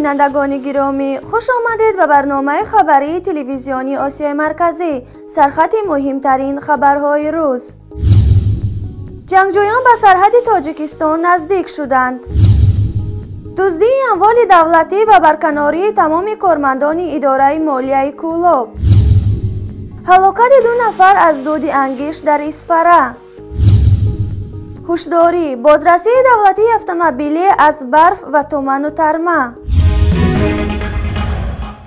Бинандагони гиромӣ, хуш омадед ба барномаи хабарии телевизионии Осиёи Марказӣ. Сархати муҳимтарин хабарҳои рӯз. Ҷангҷӯён ба сарҳади Тоҷикистон наздик шуданд. Дуздии амволи давлатӣ ва барканории тамоми кормандони идораи молияи Кӯлоб. Ҳалокати 2 нафар аз дуди ангишт дар Исфара. Ҳушдорӣ: бозрасии давлатии автомобилӣ аз барф ва туману тарма.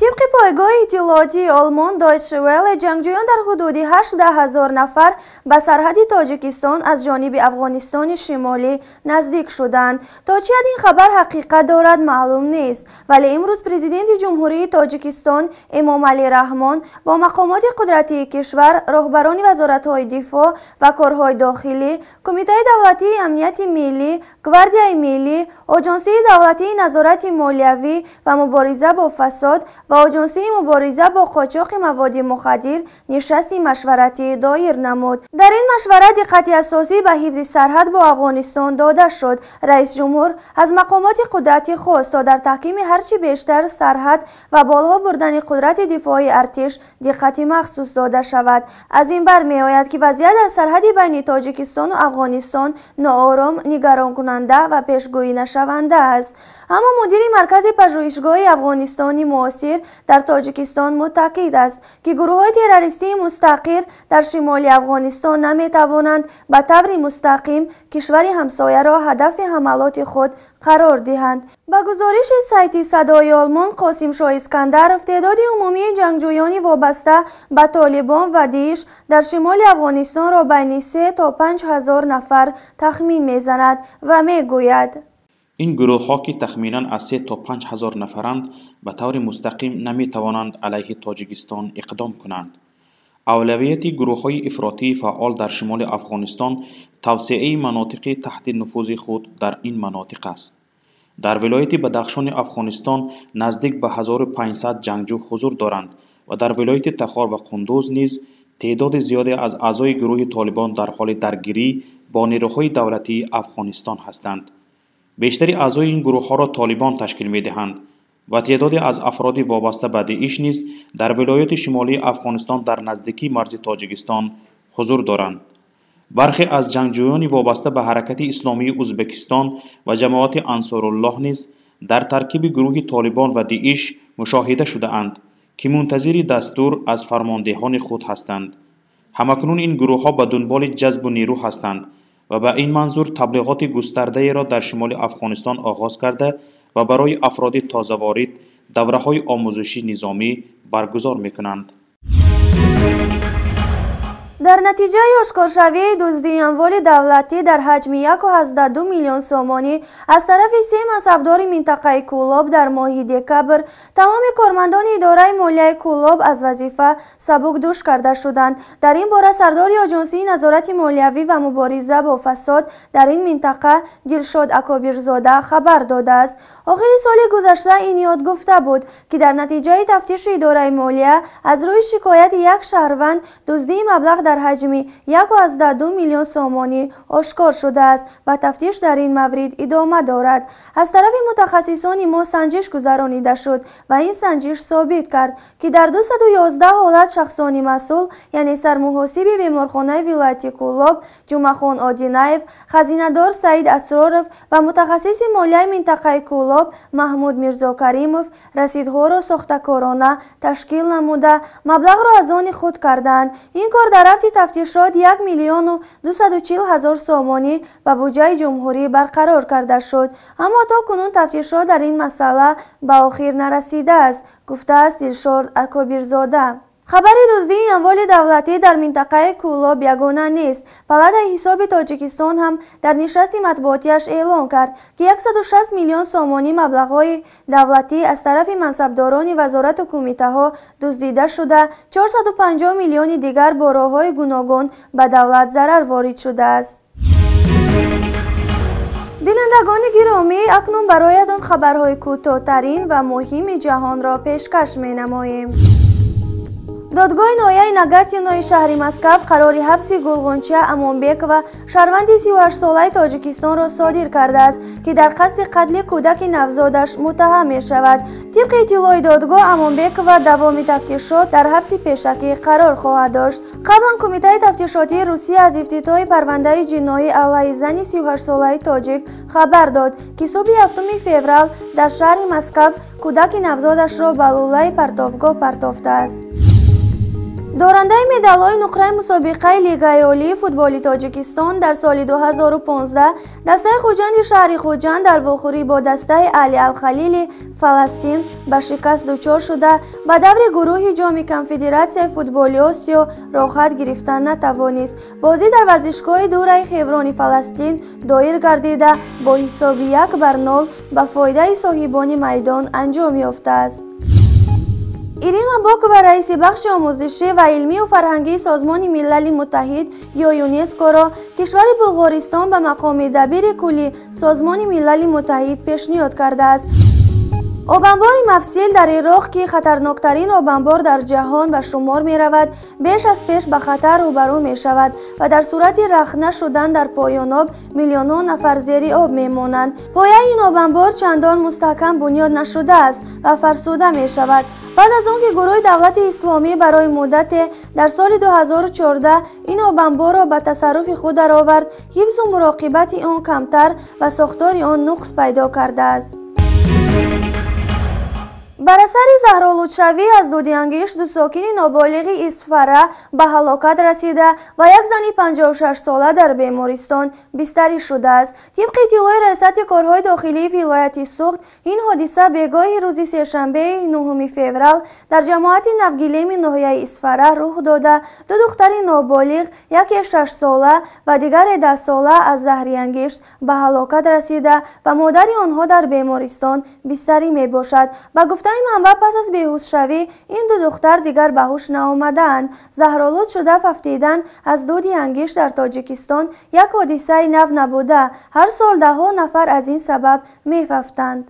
Тибқи пойгоҳи иттилоотии Олмон Deutsche Welle, ҷангҷӯён дар ҳудуди 18 ҳазор нафар ба сарҳади Тоҷикистон аз ҷониби Афғонистони Шимолӣ наздик шуданд. То чӣ ҳад ин хабар ҳақиқат дорад, маълум нест. Вале имрӯз президенти Ҷумҳурии Тоҷикистон Эмомалӣ Раҳмон бо мақомоти қудратии кишвар, роҳбарони вазоратҳои дифоъ ва корҳои дохилӣ, Кумитаи давлатии амнияти миллӣ, Гвардияи миллӣ, Оҷонсии давлатии назорати молиявӣ ва мубориза бо фасод ва Оҷонсии мубориза бо қочоқи маводи мухаддир нишасти машваратӣ доир намуд. Дар ин машварат диққати асосӣ ба ҳифзи сарҳад бо Афғонистон дода шуд. Раисҷумҳур аз мақомоти қудрати хост то дар таҳкими ҳарчи бештар сарҳад ва боло бурдани қудрати дифоии артиш диққати махсус дода шавад. Аз ин бармеояд, ки вазъият дар сарҳади байни Тоҷикистону Афғонистон ноором, нигаронкунанда ва пешгӯӣ нашаванда аст. Аммо мудири маркази пажӯҳишгоҳи Афғонистони муосир дар Тоҷикистон мутаъкид аст, ки гурӯҳҳои террористии мустақир дар шимоли Афғонистон наметавонанд ба таври мустақим кишвари ҳамсояро ҳадафи ҳамалоти худ қарор диҳанд. Ба гузориши сайти Садои Олмон, Қосимшоҳ Искандаров теъдоди умумии ҷангҷӯёни вобаста ба Толибон ва Дииш дар шимоли Афғонистонро байни 3 то 5 ҳазор нафар тахмин мезанад ва мегӯяд: ин гурӯҳҳо, ки тахминан аз 3 то 5 ҳазор нафаранд, ба таври мустақим наметавонанд алайҳи Тоҷикистон иқдом кунанд. Авлавияти гурӯҳҳои ифротии фаъол дар шимоли Афғонистон тавсеаи манотиқи таҳти нуфузи худ дар ин манотиқ аст. Дар вилояти Бадахшони Афғонистон наздик ба 1500 ҷангҷӯ ҳузур доранд ва дар вилояти Тахор ва Қундуз низ теъдоди зиёде аз аъзои гурӯҳи Толибон дар ҳоли даргирӣ бо нерӯҳои давлатии Афғонистон ҳастанд. Бештари аъзои ин гурӯҳҳоро Толибон ташкил медиҳанд ва теъдоде аз афроди вобаста ба Дииш низ дар вилояти шимолии Афғонистон дар наздикии марзи Тоҷикистон ҳузур доранд. Бархе аз ҷангҷӯёни вобаста ба ҳаракати исломии Ӯзбекистон ва ҷамоати Ансоруллоҳ низ дар таркиби гурӯҳи Толибон ва Дииш мушоҳида шудаанд, ки мунтазири дастур аз фармондеҳони худ ҳастанд. Ҳамакнун ин гурӯҳҳо ба дунболи ҷазбу нерӯ ҳастанд ва ба ин манзур таблиғоти густардаеро дар шимоли Афғонистон оғоз карда ва барои афроди тозаворид давраҳои омӯзиши низомӣ баргузор мекунанд. Дар натиҷаи ошкоршавии дуздии амволи давлатӣ дар ҳаҷми 1,2 миллион сомонӣ аз тарафи 3 мансабдори минтақаи Кӯлоб дар моҳи декабр тамоми кормандони идораи молияи Кӯлоб аз вазифа сабукдӯш карда шуданд. Дар ин бора сардори Оҷонсии назорати молиявӣ ва мубориза бо фасод дар ин минтақа Дилшод Акобирзода хабар додааст. Охири соли гузашта ин ёд гуфта буд, ки дар натиҷаи тафтиши идораи молия аз рӯи шикояти як шаҳрванд дуздии маблағ дар ҳаҷми 1,2 миллион сомонӣ ошкор шудааст ва тафтиш дар ин маврид идома дорад. Аз тарафи мутахассисони мо санҷиш гузаронида шуд ва ин санҷиш собит кард, ки дар 211 ҳолат шахсони масъул, яъне сармуҳосиби беморхонаи вилояти Кӯлоб Ҷумъахон Одинаев, хазинадор Саид Асроров ва мутахассиси молияи минтақаи Кӯлоб Маҳмуд Мирзокаримов расидҳоро сохтакорона ташкил намуда маблағро аз они худ карданд. Ин кор дар рафти тафтишот 1 240 000 сомонӣ ба буҷаи ҷумҳурӣ барқарор карда шуд. Аммо то кунун тафтишот дар ин масъала ба охир нарасидааст, гуфтааст Дилшод Акобирзода. Хабари дуздии амволи давлатӣ дар минтақаи Кӯлоб ягона нест. Палатаи ҳисоби Тоҷикистон ҳам дар нишасти матбуотиаш эълон кард, ки 160 миллион сомонӣ маблағҳои давлатӣ аз тарафи мансабдорони вазорату кумитаҳо дуздида шуда, 450 миллиони дигар бо роҳҳои гуногун ба давлат зарар ворид шудааст. Бинандагони гиромӣ, акнун бароятон хабарҳои кӯтоҳтарин ва муҳими ҷаҳонро пешкаш менамоем. Додгоҳи ноҳияи Нагатинои шаҳри Москав қарори ҳабси Гулғунча Амонбекова, шаҳрванди 38-солаи Тоҷикистонро содир кардааст, ки дар қасди қатли кӯдаки навзодаш муттаҳам мешавад. Тибқи иттилои додгоҳ, Амонбекова давоми тафтишот дар ҳабси пешакӣ қарор хоҳад дошт. Қаблан Кумитаи тафтишотии Русия аз ифтитоҳи парвандаи ҷиноӣ алайҳи зани 38-солаи тоҷик хабар дод, ки субҳи 7 феврал дар шаҳри Москав кӯдаки навзодашро ба лӯлаи партовгоҳ партофтааст. Дорандаи медалҳои нуқраи мусобиқаи Лигаи олии футболи Тоҷикистон дар соли 2015 дастаи Хуҷанди шаҳри Хуҷанд дар вохӯрӣ бо дастаи Али Алхалили Фаластин ба шикаст дучор шуда, ба даври гурӯҳи ҷоми Конфедератсияи футболи Осиё роҳхат гирифта натавонист. Бозӣ дар варзишгоҳи дураи Хеврони Фаластин доир гардида, бо ҳисоби 1-0 ба фоидаи соҳибони майдон анҷом ёфтааст. Ирина Бокова, раиси бахши омӯзишӣ ва илмию фарҳангии Созмони Милали Муттаҳид ё ЮНЕСКО-ро кишвари Булғористон ба мақоми дабири кулли Созмони Милали Муттаҳид пешниҳод кардааст. Обанбори Мавсил дар Ироқ, ки хатарноктарин обанбор дар ҷаҳон ба шумор меравад, беш аз пеш ба хатар рӯбарӯ мешавад ва дар сурати рахна шудан дар поёноб миллионҳо нафар зери об мемонанд. Пояи ин обанбор чандон мустаҳкам бунёд нашудааст ва фарсуда мешавад. Баъд аз он ки гурӯҳи Давлати Исломӣ барои муддате дар соли 2014 ин обанборро ба тасарруфи худ даровард, ҳифзу муроқибати он камтар ва сохтори он нуқс пайдо кардааст. Бар асари заҳролудшавӣ аз дуди ангишт ду сокини ноболиғи Исфара ба ҳалокат расида ва як зани 56-сола дар бемористон бистарӣ шудааст. Тибқи иттилои Раёсати корҳои дохилии вилояти Суғд, ин ҳодиса бегоҳи рӯзи сешанбеи 9 феврал дар ҷамоати Навгилеми ноҳияи Исфара рух дода, ду духтари ноболиғ, яке 6-сола ва дигаре 10-сола аз заҳри ангишт ба ҳалокат расида ва модари онҳо дар бемористон бистарӣ мебошад. Ба гуфтаи манбаъ, пас аз беҳушшавӣ ин ду духтар дигар ба ҳуш наомадаанд. Заҳролуд шуда фавтидан аз дуди ангишт дар Тоҷикистон як ҳодисаи нав набуда, ҳар сол даҳҳо нафар аз ин сабаб мефавтанд.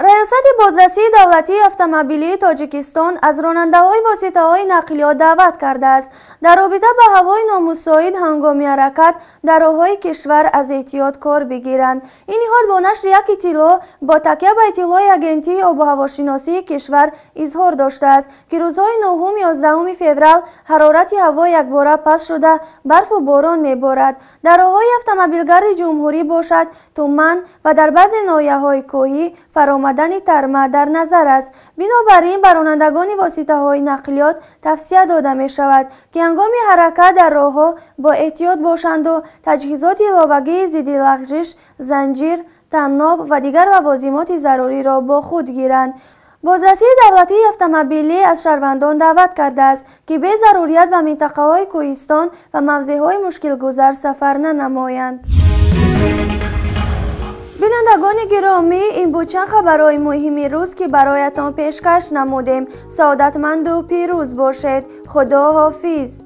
Раёсати бозрасии давлатии автомобилии Тоҷикистон аз ронандаҳои воситаҳои нақлиёт даъват кардааст дар робита ба ҳавои номусоид ҳангоми ҳаракат дар роҳҳои кишвар аз эҳтиёт кор бигиранд. Ин ниҳод бо нашри як иттилоъ бо такя ба иттилои Агентии обуҳавошиносии кишвар изҳор доштааст, ки рӯзҳои 9-11 феврал ҳарорати ҳаво якбора паст шуда, барфу борон меборад. Дар роҳҳои автомобилгарди ҷумҳурӣ бошад, туман ва дар баъзе ноҳияҳои кӯҳӣ фаромадани тарма дар назар аст. Бинобар ин ба ронандагони воситаҳои нақлиёт тавсия дода мешавад, ки ҳангоми ҳаракат дар роҳҳо бо эҳтиёт бошанду таҷҳизоти иловагии зидди лағжиш, занҷир, танноб ва дигар лавозимоти заруриро бо худ гиранд. Бозрасии давлатии автомобилӣ аз шаҳрвандон даъват кардааст, ки бе зарурият ба минтақаҳои кӯҳистон ва мавзеъҳои мушкилгузар сафар нанамоянд. Бинандагони гиромӣ, ин буд чанд хабарҳои муҳими рӯз, ки бароятон пешкаш намудем. Саодатманду пирӯз бошед. Худо ҳофиз.